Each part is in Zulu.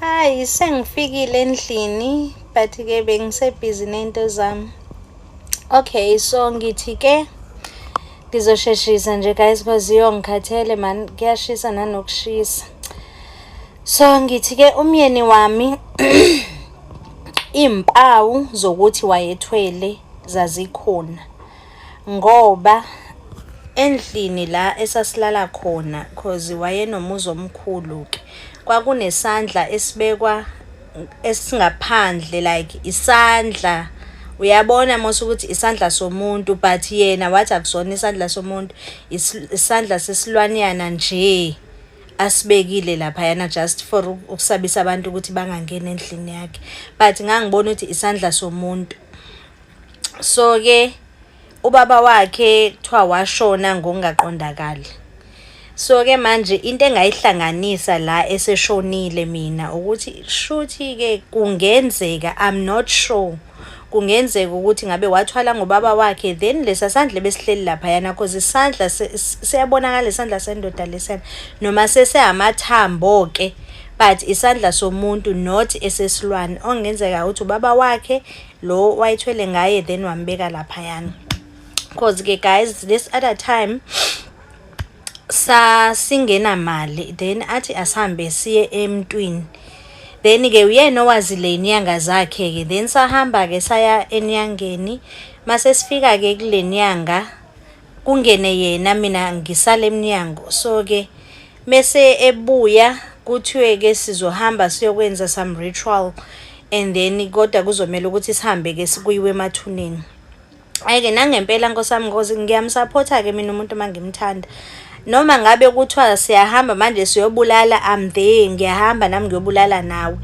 Hayi, sengifikile endlini, but-ke bengise-busy ney'nto zami. Okay, so ngithi-ke ngizosheshisa nje guys, 'cause iyo ngikhathele man, kuyashisa nanokushisa. So ngithi-ke umyeni wami, iy'mpawu zokuthi wayethwele zazikhona, ngoba endlini la esasilala khona, 'cause wayenomuzi omkhulu-ke, kwakunesandla esibekwa esingaphandle, like isandla, uyabona mos ukuthi isandla somuntu, but yena wathi akusona isandla somuntu, isandla sesilwanyana nje asibekile laphayana just for ukusabisa abantu ukuthi bangangeni endlini yakhe, but ngangibona ukuthi isandla somuntu. So-ke ubaba wakhe kuthiwa washona ngokungaqondakali. So-ke manje into engayihlanganisa la eseshonile mina ukuthi shuthi-ke kungenzeka, I'm not sure, kungenzeka ukuthi ngabe wathwala ngobaba wakhe, then lesa sandla ebesihleli laphayana, 'cause isandla siyabonakala, isandla sendoda lesiyana, noma seseyamathambo-ke, but isandla somuntu, not esesilwane. Okungenzeka ukuthi ubaba wakhe lo wayethwele ngaye, then wambeka laphayana. 'Cause-ke guys, this other time sasingenamali, then athi asihambe siye emntwini, then-ke uyena owazi le nyanga zakhe-ke. Then sahamba-ke saya enyangeni. Mase sifika-ke kule nyanga, kungene yena, mina ngisale emnyango. So-ke mese ebuya, kuthiwe-ke sizohamba siyokwenza some ritual, and then kodwa kuzomele ukuthi sihambe-ke kuyiwe emathuneni. Hhayi-ke nangempela, nkosi yami, 'cause ngiyamsaphotha-ke mina umuntu uma ngimthanda. Noma ngabe kuthiwa siyahamba manje siyobulala, I'm there, ngiyahamba nami ngiyobulala nawe.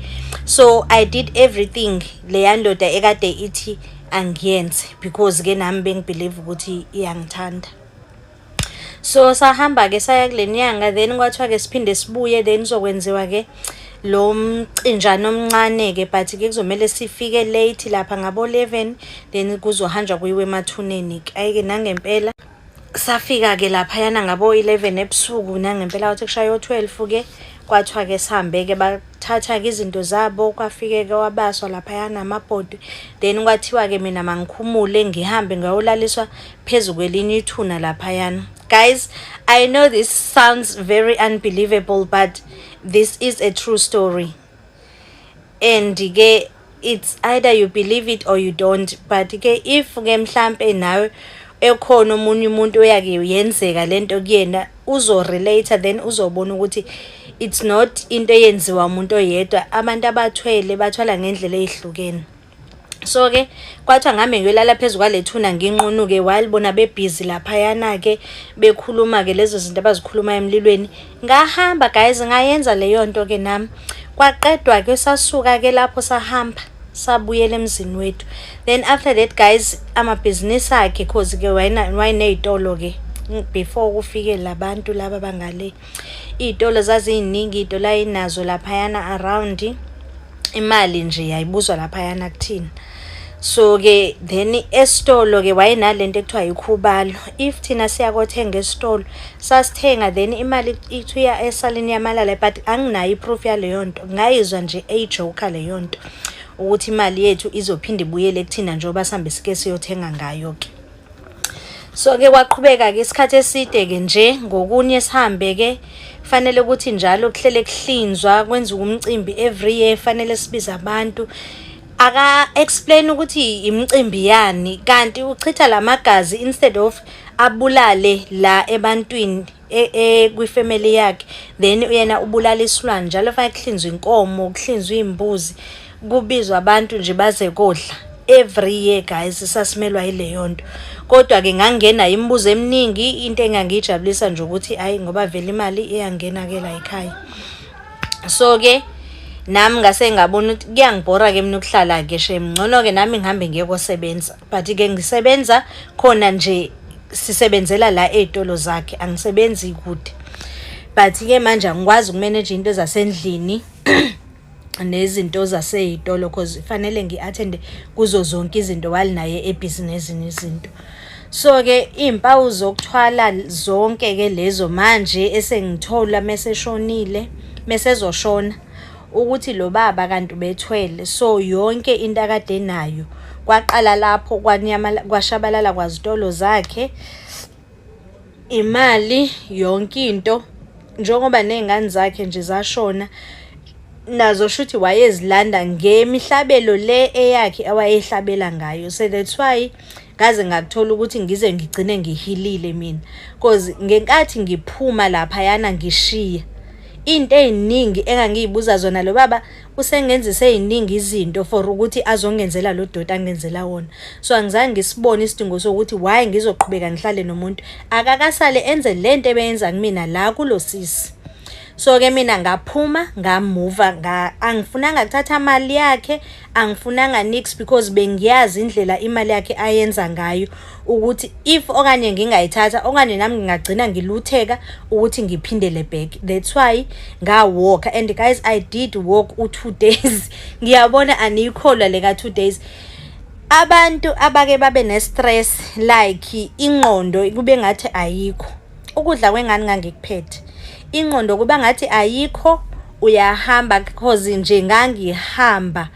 So I did everything leya ndoda ekade ithi angiyenze, because-ke nami bengi-believe ukuthi iyangithanda. So sahamba-ke saya kule nyanga, then kwathiwa-ke siphinde sibuye, then kuzokwenziwa-ke lo mcinjana omncane-ke, but-ke kuzomele sifike late lapha ngabo-11, then kuzohanjwa kuyiwe emathuneni-ke. Hhayi-ke nangempela safika-ke laphayana ngabo-11 ebusuku. Nangempela kwathi kushaya o-12-ke, kwathiwa-ke sihambe-ke. Bathatha-ke izinto zabo, kwafike-ke kwabaswa laphayana amabhodwe, then kwathiwa-ke mina mangikhumule ngihambe ngiyolaliswa phezu kwelinye ithuna laphayana. Guys, I know this sounds very unbelievable, but this is a true story, and-ke it's either you believe it or you don't. But-ke if-ke mhlampe nawe ekhona omunye umuntu oyake yenzeka lento kuyena, uzo-relate, then uzobona ukuthi it's not into eyenziwa umuntu oyedwa. Abantu abathwele bathwala ngendlela ey'hlukene. So-ke kwathiwa ngihambe ngiyolala phezu kwale thuna nginqunu-ke, while bona bebhizi laphayana-ke bekhuluma-ke lezo zinto abazikhulumayo emlilweni. Ngahamba guys, ngayenza leyo nto-ke nami. Kwaqedwa-ke, sasuka-ke lapho, sahamba sabuyela emzini wethu. Then after that guys, amabhizinisi akhe, 'cause-ke wayeney'tolo-ke before kufike labantu laba bangale, iy'tolo zaziy'ningi, iy'tolo ayinazo laphayana around, imali nje yayibuzwa laphayana kuthina. So-ke then esitolo-ke wayenalento ekuthiwa ikhubalo. If thina siya kothenga esitolo, sasithenga, then imali ithi uya esalini yamalala, but anginayo i-proof yaleyo nto, ngayizwa nje eyi-joke leyo nto ukuthi imali yethu izophinde ibuyele kuthina njengoba sihambe sike siyothenga ngayo-ke. So-ke kwaqhubeka-ke isikhathi eside-ke nje. Ngokunye sihambe-ke, fanele ukuthi njalo kuhlele kuhlinzwa, kwenziwe umcimbi every year, fanele sibize abantu. Aka-explain ukuthi imicimbi yani, kanti uchitha lamagazi instead of abulale la ebantwini kwi-family yakhe, then yena ubulala isilwane. Njalo fanele kuhlinzwe inkomo, kuhlinzwe iy'mbuzi, kubizwa abantu nje baze kodla every year. Guys, sasimelwa yileyo nto. Kodwa-ke ngangingenayo imibuzo eminingi. Into engangiyijabulisa nje ukuthi hhayi, ngoba vele imali iyangena-ke la ekhaya. So-ke nami ngase ngabona ukuthi kuyangibhora-ke mina ukuhlala-ke shem, ngcono-ke nami ngihambe ngiye kosebenza. But-ke ngisebenza khona nje, sisebenzela la ey'tolo zakhe, angisebenzi kude, but-ke manje angikwazi uku-manage into zasendlini nezinto zasey'tolo, 'cause fanele ngi-attend-e kuzo zonke izinto while naye ebhizi nezinye izinto. So-ke iy'mpawu zokuthwala zonke-ke lezo manje esengithola meseshonile, mesezoshona. Ukuthi lo baba kanti ubethwele, so yonke into akade enayo kwaqala lapho kwashabalala kwazitolo zakhe, imali, yonke into. Njengoba ney'ngane zakhe nje zashona nazo, shuthi wayezilanda ngemihlabelo le eyakhe awayehlabela ngayo. So that's why ngaze ngakuthola ukuthi ngize ngigcine ngihilile mina, 'cause ngenkathi ngiphuma laphayana ngishiya into ey'ningi engangiyibuza zona, lo baba usengenzise ey'ningi izinto for ukuthi azongenzela lo doti angenzela wona. So angizange ngisibone isidingo sokuthi why ngizoqhubeka ngihlale nomuntu akakasale enze lento ebeyenza kumina la kulo sisi. So-ke mina ngaphuma, ngamuva, angifunanga kuthatha mali yakhe, angifunanga nix, because bengiyazi indlela imali yakhe ayenza ngayo, ukuthi if okanye ngingayithatha okanye nami ngingagcina ngilutheka ukuthi ngiphindele back. That's why ngawalka. And guys, I did walk u-2 days. Ngiyabona aniyikholwa le ka-2 days. Abantu abake babe ne-stress, like ingqondo kube ngathi ayikho, ukudla kwengane ngangikuphethe, ingqondo kuba ngathi ayikho, uyahamba, 'cause nje ngangihamba,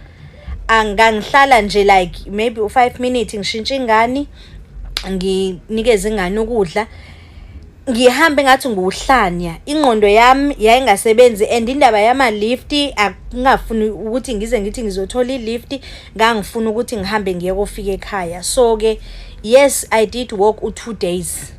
angangihlala nje like maybe u-5 minutes, ngishintshe ingane, nginikeze ingane ukudla, ngihambe ngathi ngiwuhlanya. Ingqondo yami yayingasebenzi, and indaba yama-lift, akungafuni ukuthi ngize ngithi ngizothola i-lift, ngangifuna ukuthi ngihambe ngiye kofika ekhaya. So-ke yes, I did walk u-2 days,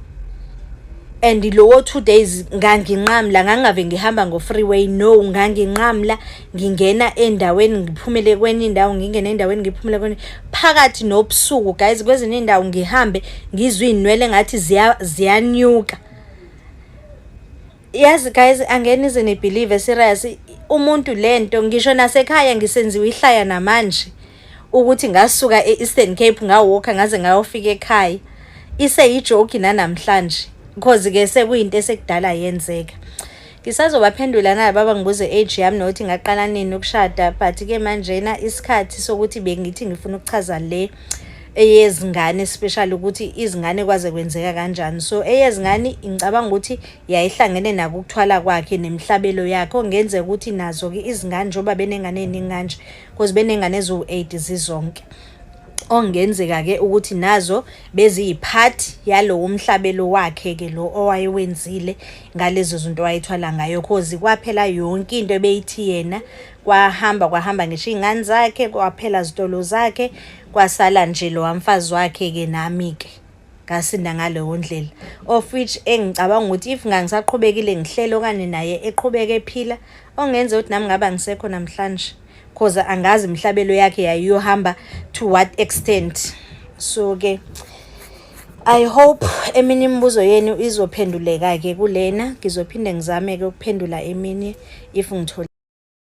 and lowo 2 days nganginqamla, ngangingave ngihamba ngo-freeway, no, nganginqamla, ngingena endaweni, ngiphumele kwenye indawo, ngingene endaweni, ngiphumele kwenye, phakathi nobusuku guys. Kwezinye iy'ndawo ngihambe ngizwe iy'nwele ngathi ziyanyuka. Yazi guys, angeke nize ni-believe, serious, umuntu lento ngisho nasekhaya ngisenziwa ihlaya namanje ukuthi ngasuka e-Eastern Cape, ngawalka ngaze ngayofika ekhaya. Iseyi-joke nanamhlanje, 'cause-ke sekuyinto esekudala yenzeka. Ngisazobaphendula nalaba abangibuza age yami nokuthi ngaqala nini ukushada, but-ke manjena isikhathi sokuthi bengithi ngifuna ukuchaza le eyezingane, especially ukuthi izingane kwaze kwenzeka kanjani. So eyezingane ngicabanga ukuthi yayihlangene nako ukuthwala kwakhe nemihlabelo yakhe, okungenzeka ukuthi nazo-ke izingane, njengoba benengane ey'ningi kanje, 'cause beney'ngane eziwu-8 zizonke, okungenzeka-ke ukuthi nazo beziyi-part yalowo mhlabelo wakhe-ke lo owayewenzile ngalezo zinto wayethwala ngayo, 'cause kwaphela yonke into ebeyithi yena, kwahamba kwahamba ngisho iy'ngane zakhe, kwaphela zitolo zakhe, kwasala nje lowa mfazi wakhe-ke, nami-ke ngasinda ngaleyo ndlela, of which engicabanga ukuthi if ngangisaqhubekile ngihlele okanye naye eqhubeka ephila, okungenza ukuthi nami ngabe angisekho namhlanje, 'cause angazi imihlabelo yakhe yayiyohamba to what extent. So-ke I hope eminye imibuzo yenu izophenduleka-ke kulena. Ngizophinde ngizame-ke ukuphendula eminye if ngithola.